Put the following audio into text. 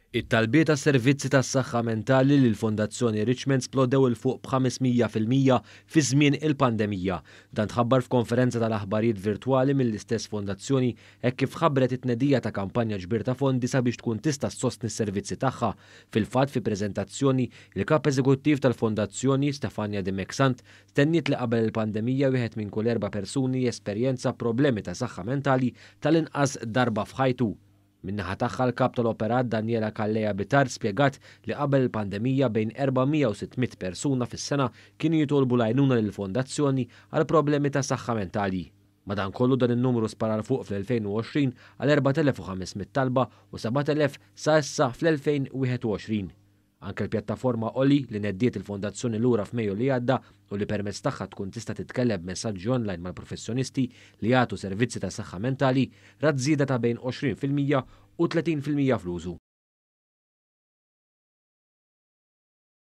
It-talbiet għas-servizzi tas-saħħa mentali lill-Fondazzjoni Richmond splodew 'il fuq b'500% fi żmien il-pandemija. Dan tħabbar f'konferenza tal-aħbarijiet virtwali mill-istess fondazzjoni hekk kif ħabbret it-tnedija ta' kampanja ġbir ta' fondi sabiex tkun tista' ssostni s-servizzi tagħha. Fil-fatt, fi preżentazzjoni, il-Kap Eżekuttiv tal-Fondazzjoni, Stefania Dimech Sant, tenniet li qabel il-pandemija wieħed minn kull erba' persuni jesperjenza problemi ta' saħħa mentali tal-inqas darba f'ħajtu. Min-naħa tagħha l-Kap tal-Operat Daniela Calleja Bitar spjegat li qabel il-pandemija bejn 400 u 600 persuna fis-sena kienu jitolbu l-għajnuna lill-fondazzjoni għal problemi ta' saħħa mentali. Madankollu dan in-numru spara 'l fuq fl-2020 għal 4,500 talba u 7,000 sa issa fl-2021. Anke l-pjattaforma Oli li nediet il-fondazzjoni lura f'Mejju li għadda u li permezz tagħha tkun tista' titkellem b'messaġġi online mal-professjonisti li jagħtu servizzi ta' saħħa mentali rat żieda ta' bejn 20% u 30% fl-użu.